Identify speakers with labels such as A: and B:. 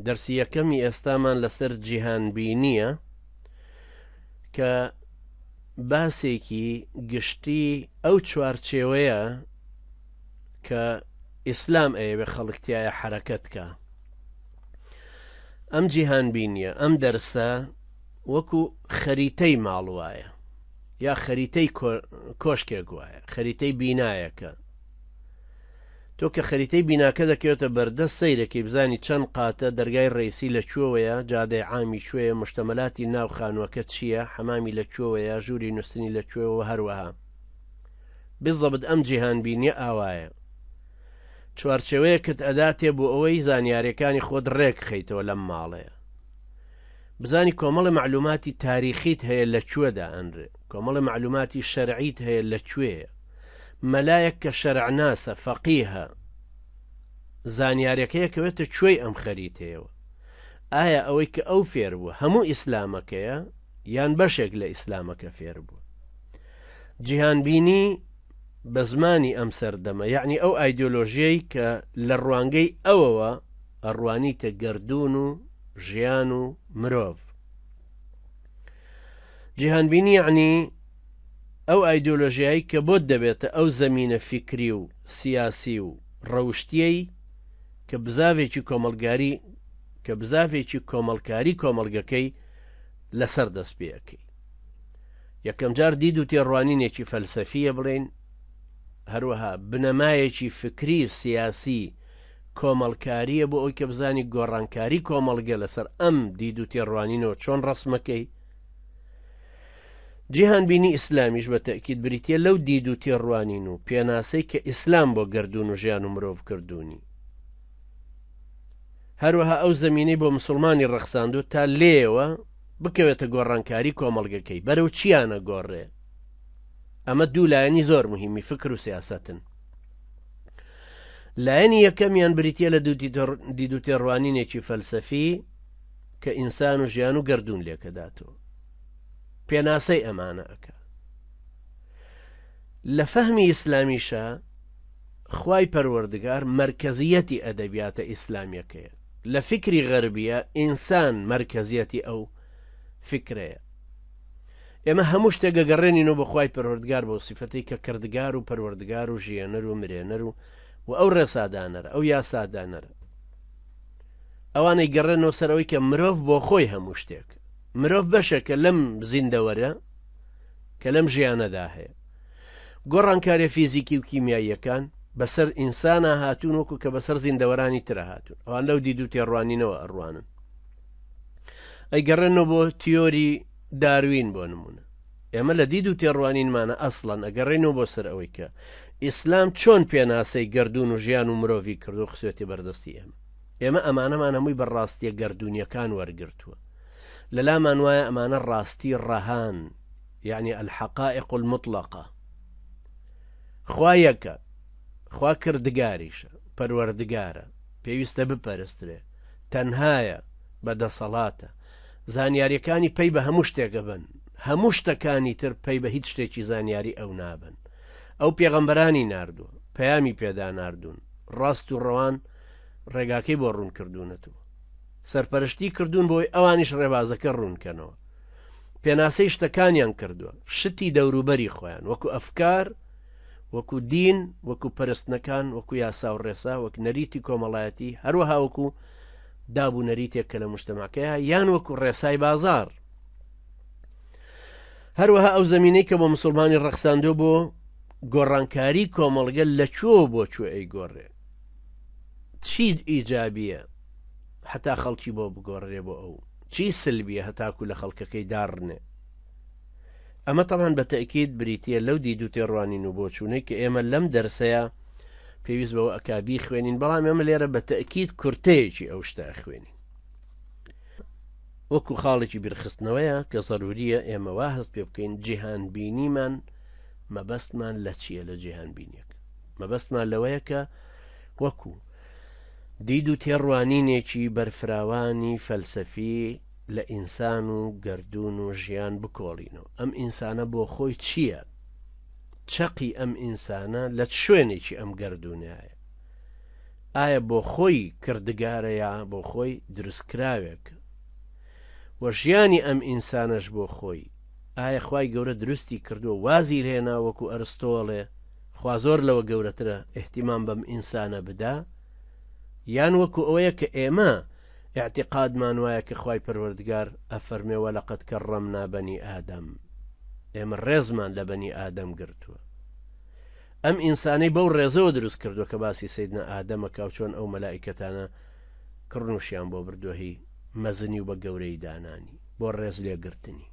A: دەرسی یەکەمی ئێستامان لەسەر جیهانبینییە کە باسێکی گشتی ئەو چوارچێوەیە کە ئیسلام ئەیەوێ خەڵک تایە حەرەکەت کا. ئەم جیهانبینیە، ئەم دەرسە وەکو خەریتەی ماڵ وایە یا خەریتەی کۆشکێک وایە، خەریتەی بینایەکە. تۆ کە خەریتەی بیناکە دەکەوێتە بەردەست سەیرەکەی بزانی چەند قاتە، دەرگای ڕەیسی لە کوێوەیە، جادەی عامی کوێیە، مشتەمەلاتی ناو خانووەکە چییە، حەمامی لە کوێوەیە، ژووری نوستنی لە کوێوە و هەروەها. بزەبت ئەم جیهانبینیە ئاوایە. چوارچێوەیەکت ئەداتێ بۆ ئەوەی زانیاریەکانی خۆت ڕێک خەیتەوە لەم ماڵەیە. بزانی کۆمەڵە مەعلوماتی تاریخیت هەیە لە کوێدا ئەنرێ، کۆمەڵە مەعلوماتی شەرعیت هەیە لە کوێیە. مەلایەک کە شەرعناسە، فەقیهە، زانیارەکەی ئەکەوێتە کوێی ئەم خەریتەیەوە؟ ئایا ئەوەی کە ئەو فێر بووە هەموو ئیسلامەکەیە یان بەشێک لە ئیسلامەکە فێر بووە؟ جیهانبینی بە زمانی ئەم سەردەمە یەعنی ئەو ئایدۆلۆژیەی کە لە ڕوانگەی ئەوەوە ئەڕوانیتە گەردوون و ژیان و مرۆڤ. جیهانبینی یەعنی ئەو ئایدۆلۆژیای کە بۆت دەبێتە ئەو زەمینە فیکری و سیاسی و ڕەوشتیەی کە بزاڤێکی کۆمەڵگاری کە بزاڤێکی کۆمەڵکاری کۆمەڵگەکەی لەسەر دەست پێ ئەکەی. یەکەمجار دید و تێڕوانینێکی فەلسەفییە بڵێین، هەروەها بنەمایەکی فکری سیاسی کۆمەڵکارییە بۆ ئەوی کە بزانی گۆڕانکاری کۆمەڵگە لەسەر ئەم دید و تێڕوانینەوە چۆن ڕەسمەکەی. جیهانبینی ئیسلامیش بە تەئکید بریتییە لەو دید و تێڕوانین و پێناسەی کە ئیسلام بۆ گەردوون و ژیان و مرۆڤ کردوونی. هەروەها ئەو زەمینەی بۆ مسوڵمانی ڕەخساندووە تا لێیەوە بکەوێتە گۆڕانکاری کۆمەڵگەکەی بەرەو چیانە گۆڕێ. ئەمە دوو لایەنی زۆر مهمی فکر و سیاسەتن. لایەنی یەکەمیان بریتییە لە دید و تێڕوانینێکی فەلسەفی کە ئینسان و ژیان و گەردوون لێکەداتەوە. پێناسەی ئەمانە ئەکا. لە فەهمی ئیسلامیشا خوای پەروەردگار مەرکەزیەتی ئەدەبیاتە ئیسلامیەکەیە. لە فیکری غەربیە ئینسان مەرکەزیەتی ئەو فیکرەیە. ئێمە هەموو شتێک گەگەڕێنینەوە بۆ خوای پەروەردگار بەو سیفەتەی کە کردگار و پەروەردگار و ژیێنەر و مرێنەر و و ئەو ڕێسادانەرە، ئەو یاسادانەرە. ئەوانەی گەڕێنەوە سەر ئەوەی کە مرۆڤ بۆ خۆی هەموو شتێک. مرۆڤ بەشێکە لەم زیندەوەرە کە لەم ژیانەدا هەیە. گۆڕانکاریە فیزیکی و کیمیاییەکان بەسەر ئینسانا هاتوون وەکو کە بەسەر زیندەوەرانی ترە هاتوون. ئەوان لەو دید و تێڕوانینەوە ئەڕوانن. ئەی گەڕێنەوە بۆ تیۆری داروین بۆ نمونە. ئێمە لە دید و تێڕوانینمانە ئەسڵەن ئەگەڕێینەوە بۆ سەر ئەوەی کە ئیسلام چۆن پێناسەی گەردوون و ژیان و مرۆڤی کردو خسوێتی بەردەستی ئێمە. ئێمە ئەمانەمان هەمووی بە ڕاستیە گەردوونیەکان وەرگرتووە. لەلامان وایە ئەمانە ڕاستی ڕەهان، یعنی الحقائق المطلقە. خوا یەکە، خوا کردگاریشە، پەروەردگارە، پێویستە بپەرسترێ، تەنهایە، بە دەسەڵاتە. زانیاریەکانی پەی بە هەموو شتێک ئەبەن، هەموو شتەکانی تر پەی بە هیچ شتێکی زانیاری ئەو نابەن. ئەو پێغەمبەرانی ناردووە، پەیامی پێدا ناردوون، ڕاست و ڕەوان ڕێگاکەی بۆ ڕوون کردوونەتەوە. سەرپەرشتی کردوون بۆی ئەوانیش ڕێبازەکە ڕوون کەنەوە. پێناسەی شتەکانیان کردووە، شتی دەوروبەری خۆیان، وەکو ئەفکار، وەکو دین، وەکو پەرستنەکان، وەکو یاسا و ڕێسا، وەک نەریتی کۆمەڵایەتی، هەروەها وەکو داب و نەریتێک کە لە مجتەمعەکەیە، یان وەکو ڕێسای بازاڕ. هەروەها ئەو زەمینەی کە بۆ مسوڵمانی ڕەخساندووە بۆ گۆڕانکاری کۆمەڵگە لە کوێوە بۆ کوێ ئەیگۆڕێ، چی ئیجابیە هەتا خەڵکی بۆ بگۆڕێ بۆ ئەو، چی سلبیە هەتاکو لە خەڵکەکەی داڕنێ. ئەمە تەبعەن بە تەئکید بریتییە لەو دید و تێڕوانین و بۆچوونەی کە ئێمە لەم دەرسەیا پێویست بەوە ئەکا بیخوێنین، بەڵام ئێمە لێرە بە تەئکید کورتەیەکی ئەو شتە ئەخوێنین. وەکو خاڵێکی بیرخستنەوەیە کە زەرورییە ئێمە وا هەست پێ بکەین جیهانبینیمان مەبەستمان لە چییە لە جیهانبینیەک؟ مەبەستمان لەوەیە کە وەکو دید و تێڕوانینێکی بەرفراوانی فەلسەفی لە ئینسان و گەردوون و ژیان بکۆڵینەوە. ئەم ئینسانە بۆ خۆی چییە؟ چەقی ئەم ئینسانە لە چ شوێنێکی ئەم گەردوونایە؟ ئایا بۆ خۆی کردگارە یا بۆ خۆی دروستکراوێک؟ وە ژیانی ئەم ئینسانەش بۆ خۆی ئایا خوای گەورە دروستی کردووە وازی لێنا وەکو ئەرستۆڵێ خوا زۆر لەوە گەورەترە ئیهتیمام بەم ئینسانە بدا یان وەکو ئەوەیە کە ئێمە اعتقادمان وایە کە خوای پەروەردگار ئەفەرمێ وەلەقەد کەڕەمنا بەنی ئادەم ئێمە ڕێزمان لە بەنی ئادەم گرتووە ئەم ئینسانەی بەو ڕێزەوە دروست کردووە کە باسی سەیدنا ئادەمە کا و چۆن ئەو مەلائیکەتانە کڕنوشیان بۆ بردووە هی مەزنی و بە گەورەی دانانی بۆ ڕێز لێگرتنی.